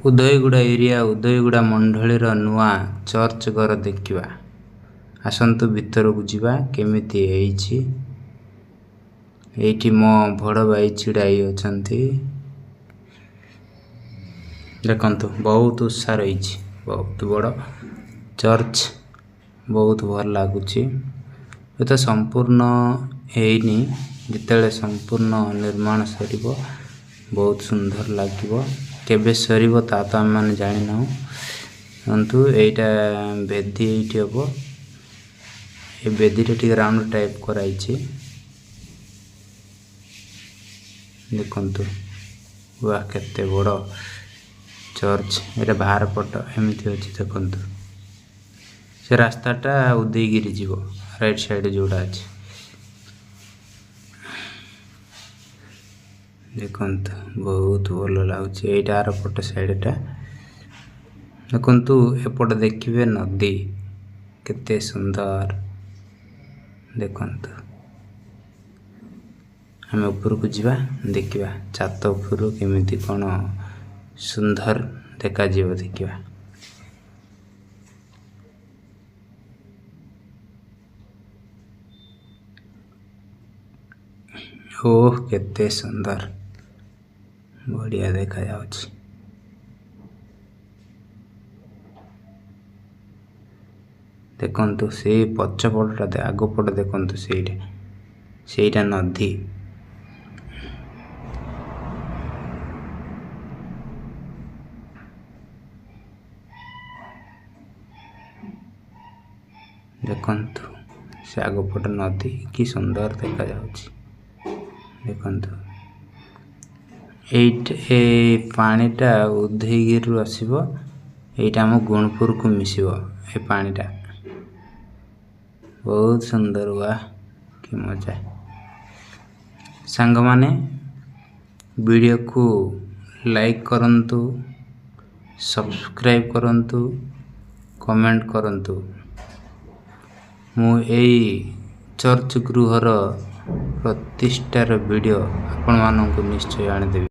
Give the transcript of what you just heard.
ଉଦୟଗୁଡ଼ା area ଉଦୟଗୁଡ଼ା ମଣ୍ଡଳୀର ନୂଆ church ଘର ଦେଖିବା। ଆସନ୍ତୁ ଭିତରକୁ ଯିବା, କେମିତି ହେଇଛି। ଏଇଠି ମୋ ବଡ଼ ଭାଇ ଛିଡ଼ା ହେଇ ଅଛନ୍ତି। ଦେଖନ୍ତୁ, ବହୁତ ଉତ୍ସାହ ରହିଛି। ବହୁତ ବଡ଼ ଚର୍ଚ୍ଚ, ବହୁତ ଭଲ ଲାଗୁଛି। ଏ ତ ସମ୍ପୂର୍ଣ୍ଣ ହେଇନି। ଯେତେବେଳେ ସମ୍ପୂର୍ଣ୍ଣ ନିର୍ମାଣ ସରିବ, ବହୁତ ସୁନ୍ଦର ଲାଗିବ। କେବେ ସରିବ ତା ତ ଆମେମାନେ ଜାଣିନାହୁଁ। ଦେଖନ୍ତୁ, ଏଇଟା ବେଦୀ ଏଇଠି ହବ। ଏ ବେଦୀଟା ଟିକେ ରାଉଣ୍ଡ ଟାଇପ୍ କରାହେଇଛି। ଦେଖନ୍ତୁ, ୱା, କେତେ ବଡ଼ ଚର୍ଚ୍ଚ! ଏଇଟା ବାହାର ପଟ ଏମିତି ଅଛି। ଦେଖନ୍ତୁ, ସେ ରାସ୍ତାଟା ଉଦୟଗିରି ଯିବ, ରାଇଟ୍ ସାଇଡ଼୍ ଯୋଉଟା ଅଛି। ଦେଖନ୍ତୁ, ବହୁତ ଭଲ ଲାଗୁଛି। ଏଇଟା ଆର ପଟ ସାଇଡ଼ଟା। ଦେଖନ୍ତୁ, ଏପଟେ ଦେଖିବେ ନଦୀ କେତେ ସୁନ୍ଦର। ଦେଖନ୍ତୁ, ଆମେ ଉପରକୁ ଯିବା, ଦେଖିବା ଛାତ ଉପରୁ କେମିତି କ'ଣ ସୁନ୍ଦର ଦେଖାଯିବ, ଦେଖିବା। ଓହ, କେତେ ସୁନ୍ଦର, ବଢ଼ିଆ ଦେଖାଯାଉଛି। ଦେଖନ୍ତୁ, ସେଇ ପଛ ପଟଟା, ଆଗ ପଟ ଦେଖନ୍ତୁ, ସେଇଟା ନଦୀ। ଦେଖନ୍ତୁ, ସେ ଆଗ ପଟ ନଦୀ କି ସୁନ୍ଦର ଦେଖାଯାଉଛି। ଦେଖନ୍ତୁ, ଏଇଠି ଏ ପାଣିଟା ଉଦୟଗିରିରୁ ଆସିବ। ଏଇଟା ଆମ ଗୁଣପୁରକୁ ମିଶିବ ଏ ପାଣିଟା। ବହୁତ ସୁନ୍ଦର, ୱା, କି ମଜା! ସାଙ୍ଗମାନେ, ଭିଡ଼ିଓକୁ ଲାଇକ୍ କରନ୍ତୁ, ସବସ୍କ୍ରାଇବ୍ କରନ୍ତୁ, କମେଣ୍ଟ କରନ୍ତୁ। ମୁଁ ଏଇ ଚର୍ଚ୍ଚ ଗୃହର ପ୍ରତିଷ୍ଠାର ଭିଡ଼ିଓ ଆପଣମାନଙ୍କୁ ନିଶ୍ଚୟ ଆଣିଦେବି।